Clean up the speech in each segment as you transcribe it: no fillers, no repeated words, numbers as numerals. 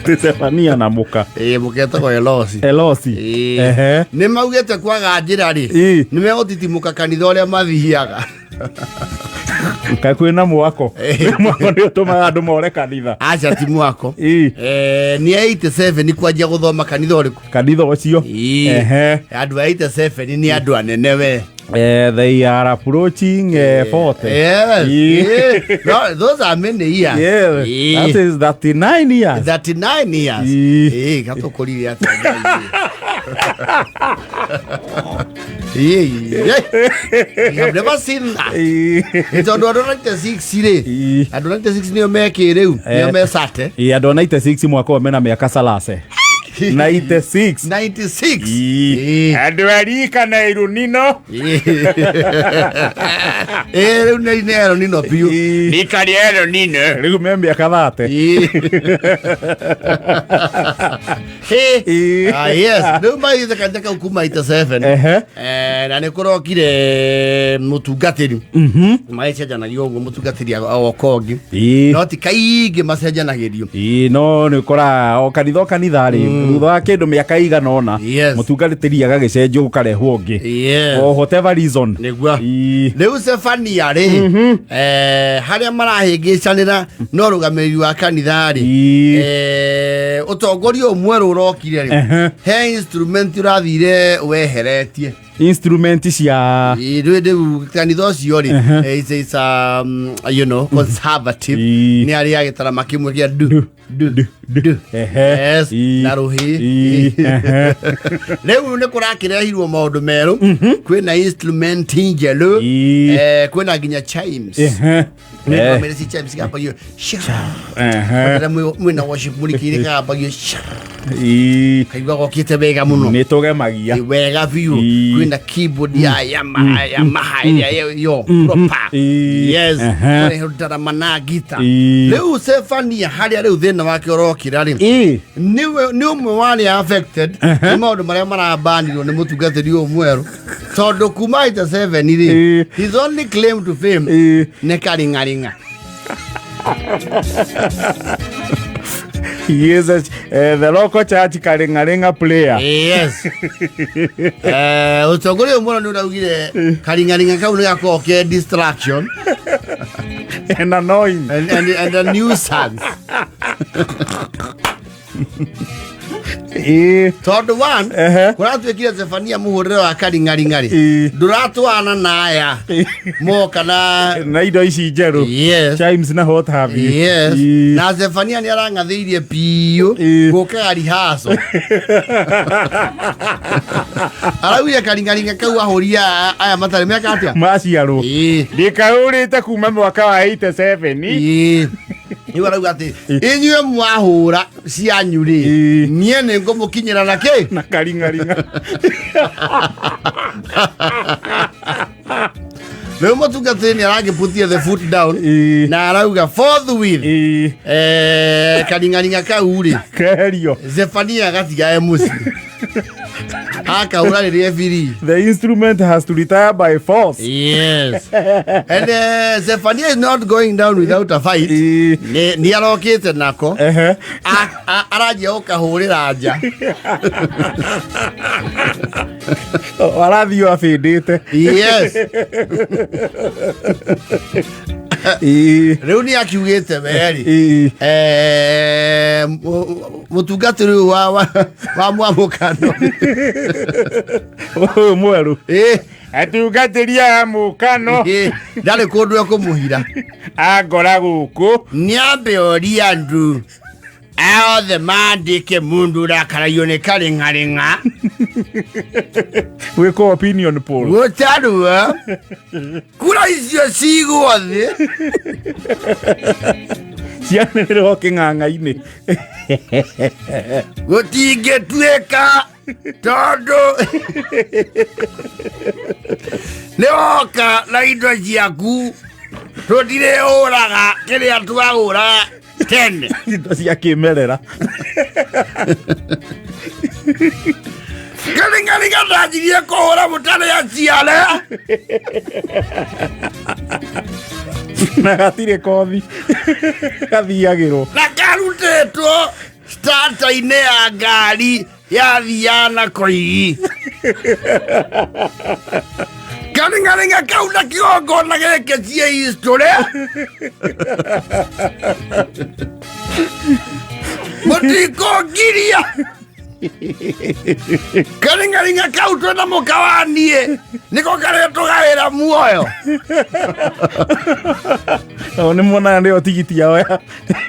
Ti Zefania na mũka. Ĩĩ, mũketagwo Elosi. Elosi. Ĩĩ. Ehe. Nĩ maugĩte kwaga njĩra rĩ, Ĩĩ. nĩ megũtitimũka kanitha ũrĩa mathiaga. Kaĩ kwĩna mwako? Ĩĩ. Mwako nĩ ũtũmaga andũ more kanitha. Aca ti mwako. Ĩĩ. Nĩ 87 kwanjia gũthoma kanitha ũrĩkũ? Kanitha ũcio. Ĩĩ. Ehe. Andũ a 87 nĩ andũ anene we. They are approaching 40. Yes. Ĩĩ. Yeah. No, those are many years. Yeah. Ĩĩ. That is 39 years. 39 years. Ĩĩ. Ĩĩ, gatũkũrire atĩa Ngai. Ĩĩ, ĩĩ. You have never seen that. Ĩĩ. Nĩ tondũ andũ 96 rĩ, Ĩĩ. andũ 96 nĩo me kĩrĩu, nĩo me sate. Ĩĩ, andũ a 96 mwaka ũyũ mena mĩaka salase. 96. 96. Ĩĩ. Ĩĩ. Andũ a rika na irunino. Ĩĩ, rĩu nĩ ero nino biũ. Ĩĩ. Rika rĩa ero nino. Rĩu me mĩaka 30. Ĩĩ. Hĩ. Ĩĩ. Ah, yes. Rĩu maithe kanitha kau kuma 87. Ehe. Na nĩ kũrokire mũtungatĩri. Magĩcenjanagia ũguo mũtungatĩri agoka ũngĩ. Ĩĩ. No ti kaingĩ macenjanagĩrio. Ĩĩ, no nĩ ũkoraga o kanitha o kanitha rĩ, thutha wa kĩndũ mĩaka ĩigana ũna, Yes. mũtungatĩri agagĩcenjio gũkarehwo ũngĩ Yes. for whatever reason. Nĩguo. Ĩĩ. Rĩu Zefania rĩ, harĩa marahĩngĩcanĩra no rũgamĩrĩri wa kanitha rĩ, Ĩĩ. Ũtongoria ũyũ mwerũ ũrokire rĩ, Ehe. he instrument ũrathire weheretie. Instrument cia Ĩĩ, rĩu kanitha ũcio rĩ, it's a, conservative. Ĩĩ. Nĩ arĩa gĩtarama kĩmwe kĩa ndu ndu ndu. Ehe. Yes, Ĩĩ. na rũhĩ. Ĩĩ. Ehe. Rĩu nĩ kũrakĩrehirwo maũndũ merũ, kwĩna instrument njerũ, Ĩĩ. kwĩna nginya chimes. Ehe. Nĩ kwamĩrĩ ci chimes gambagio sha. Ehe. Rĩrĩa mwĩna worship mũrikĩire kagambagio sha. Ĩĩ. Kaigua gokĩte wega mũno. Nĩ tũgemagia. Ĩ, wega biũ. Ĩĩ. Kwĩna keyboard ya Yamaha, Yamaha ĩrĩa yo proper. Ĩĩ. Yes. Ehe. Kwĩna ndarama na gita. Ĩĩ. Rĩu Zefania harĩa rĩu thĩna wake ũrokĩra rĩ, Ĩĩ. nĩwe nĩ ũmwe wa arĩa affected nĩ maũndũ marĩa marabanirwo nĩ mũtungatĩri ũyũ mwerũ, tondũ kuma 87 rĩ, Ĩĩ. his only claim to fame Ĩĩ. nĩ karing'aring'a. He is the local church karingaringa player. Yes. Ũtongoria ũyũ mwerũ nĩ ũraugire karing'aring'a kau nĩ gakoragwo ke distraction And annoying. and a nuisance. Ĩĩ. Tondũ one, Ehe. kũratuĩkire Zefania mũhũrĩre wa karing'aring'a rĩ, Ĩĩ. ndũratwarana na aya moka na Na indo ici njerũ. Yes. Chimes na what have you. Yes. Ĩĩ. Na Zefania nĩ arang'athĩirie biũ Ĩĩ. gũkaga rihaco. Araugire karing'aring'a kau ahũri aya matarĩ meka atĩa? Maciarwo. Ĩĩ. Ndĩkaũrĩte kuma mwaka wa 87. Ĩĩ. Rĩu arauga atĩ inyuĩ mwahũra cianyu rĩ, Ĩĩ. niĩ nĩ ngũmũkinyĩra na kĩ? Na karing'aring'a. Rĩu mũtungatĩri nĩ arangĩputie the foot down Ĩĩ. na arauga forthwith, Ĩĩ. Karing'aring'a kau rĩ, Keherio. Zefania gatigae mũciĩ akahũra rĩrĩa ebiri. The instrument has to retire by force. Yes. And Zephaniah is not going down without a fight. Ĩĩ. Nĩ arokĩte nako. Ehe. Aranjia gũkahũrĩra nja. Arathiĩ abĩndĩte. Yes. Ĩĩ. Rĩu nĩ akiugĩte weri. Ĩĩ. Mũtungatĩri ũyũ wa mwamũkano. Ũyũ mwerũ. Ĩĩ. Atungatĩri a mũkano. Ĩĩ, ndarĩ kũndũ ekũmũhira. Angora gũkũ. Nĩambe oria andũ othe mandĩke mũndũ ũrakaragio nĩ karĩng'arĩng'a. Gwĩkwo opinion poll. Gũtarua kura icio cigwo thĩ. Cianĩrĩrwo kĩng'ang'a-inĩ. Gũtingĩtuĩka tondũ nĩ woka na indo ciaku, tũtirĩhũraga kĩrĩa twahũra tene. Indo cia kĩmerera. Karingaringa ndanjirie kũhũra mũtarĩ aciare. Na gatirĩ kothi gathiagĩrwo. Na karutĩtwo. Gekĩrĩtwo starter-inĩ ya ngari yathiaga na koigi. Karingaringa kau na kĩgongona gĩkĩ ciĩ history. Mũtikũngiria. Karingaringa kau twĩna mũka wa niĩ nĩko karĩa tũgaĩra muoyo. Nao nĩ monaga nĩyo tigiti yao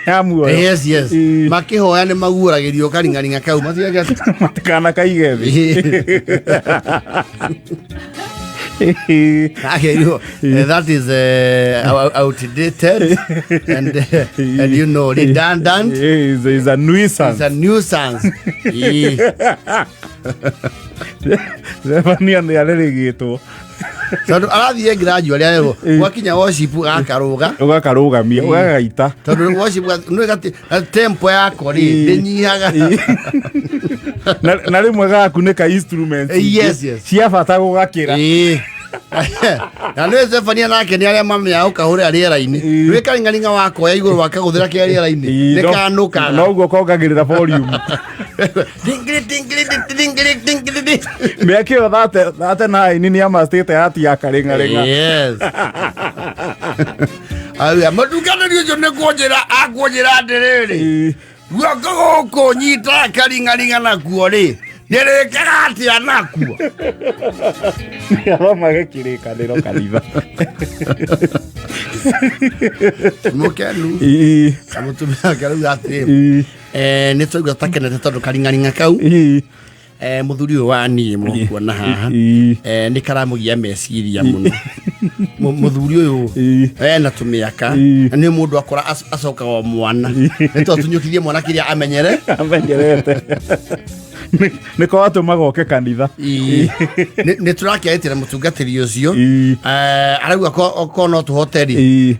ya muoyo. Yes, yes. Ĩĩ. Makĩhoya nĩ maguũragĩrio karingaringa kau matigaga. Matikanakaige thĩ. Akerirwo, that is outdated and redundant. Is a nuisance. It's a nuisance. Ĩĩ. Zefania nĩ arerĩgĩtwo. Tondũ arathiĩ gradually arerwo gwakinya worship gakarũga. Ũgakarũgamia, ũgagaita. Tondũ worship nĩ gati tempo yako rĩ ndĩnyihaga. Na rĩmwe gagakunĩka instruments Yes, yes. cia bata gũgakĩra. Ĩĩ. Na nĩ Zefania nake nĩ arĩa mamenya ũkahũrĩra rĩera-inĩ. Ĩĩ. Nĩ karingaringa wakoya igũrũ wakagũthĩra kĩa rĩera-inĩ. Ĩĩ, Nĩ kanũkaga. Noguo kongagĩrĩra volume. Dingiri, dingiri, dingiri, dingiri, dingiri. Mĩaka ĩyo 39 nĩ amastĩte hati ya karĩng'arĩng'a. Yes. Auga mũtungatĩri ũcio nĩ kũnjĩra akũnjĩra atĩrĩrĩ, Ĩĩ. guoko gũkũ nyitaga karingaringa nakuo rĩ, ndĩrĩkaga atĩa nakuo? Athomage kĩrĩkanĩro kanitha. Mũkenu Ĩĩ, na mũtumia wake arauga atĩrĩ, ĩĩ, nĩ twaigua takenete tondũ karingaringa kau, ĩĩ, mũthuri ũyũ wa niĩ mũkuona haha, ĩĩ, nĩ karamũgia meciria mũno. Mũthuri ũyũ Ĩĩ. ena tũmĩaka Ĩĩ. na nĩ mũndũ akora acokaga o mwana, nĩ twatunyũkithie mwana kĩrĩa amenyere. Amenyerete. Nĩko watũmaga oke kanitha. Ĩĩ. Nĩ tũrakĩarĩtie na mũtungatĩri ũcio. Ĩĩ. Arauga ko no tũhote rĩ,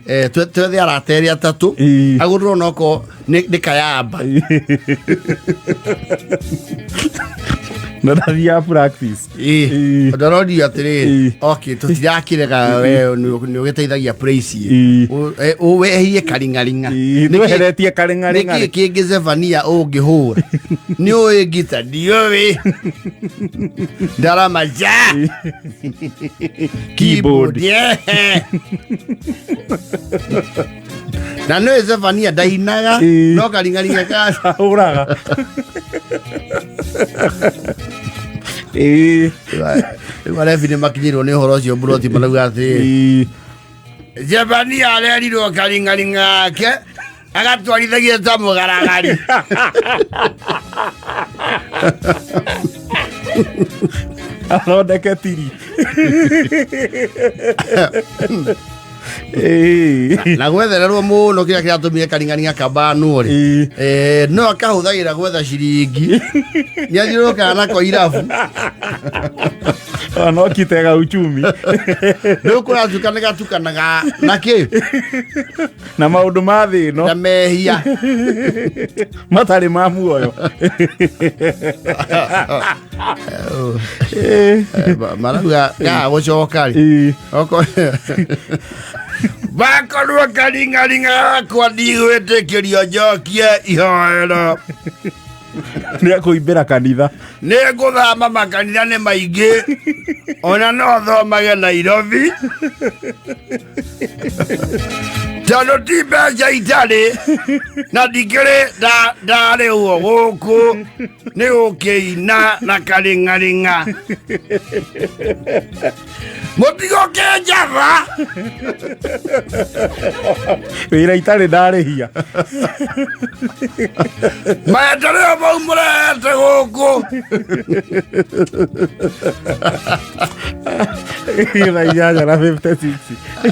Ĩĩ. Twethe arata erĩ atatũ, Ĩĩ. agũrwo noko nĩ kayamba. Na ndathiaga practice. Ĩĩ. Ĩĩ. Tondũ arorio atĩrĩrĩ, Ĩĩ. okay, tũtirakĩrega we nĩ ũgĩteithagia praise. Ĩĩ. Wehie karing'aring'a. Ĩĩ, tweheretie karĩng'arĩng'a. Nĩkĩ kĩngĩ Zefania ũngĩhũra? Nĩ ũĩ ngita? Ndiũĩ. Ndarama ja. Keyboard. Yeah. Na nĩ Zefania ndainaga Ĩĩ. no karing'aring'a ka Ahũraga. Ĩĩ. Rĩu arebi nĩ makinyĩrwo nĩ ũhoro ũcio mburoti marauga atĩrĩrĩ, Ĩĩ. Zefania arerirwo karing'aring'a gake agatwarithagia ta mũgaragari. Athondeke tiri. Ĩĩ. Na gwethererwo mũno kĩrĩa kĩratũmire karing'aring'a kambanwo rĩ, Ĩĩ. No akahũthagĩra gwetha ciringi, nĩ athiũrũrũkaga nako irabu. Ona no kitega uchumi. Rĩu kũratuka nĩ gatukanaga na kĩ Na maũndũ ma thĩ ĩno na mehia. Matarĩ ma muoyo. Marauga gaa gũcoka rĩ, Ĩĩ. Bakorwo karing'aring'a gakwa ndigwĩtĩkĩrio njokie ihoero. Nĩ akũimbĩra kanitha. Nĩ ngũthama, makanitha nĩ maingĩ, ona no thomage Nairobi, tondũ ti mbeca itarĩ na ndikĩrĩ ndarĩhwo gũkũ nĩ gũkĩina na karing'aring'a. Mũtigoke njatha. Wĩra itarĩ ndarĩhia. Maendeleo mau mũrehete gũkũ. 8:56.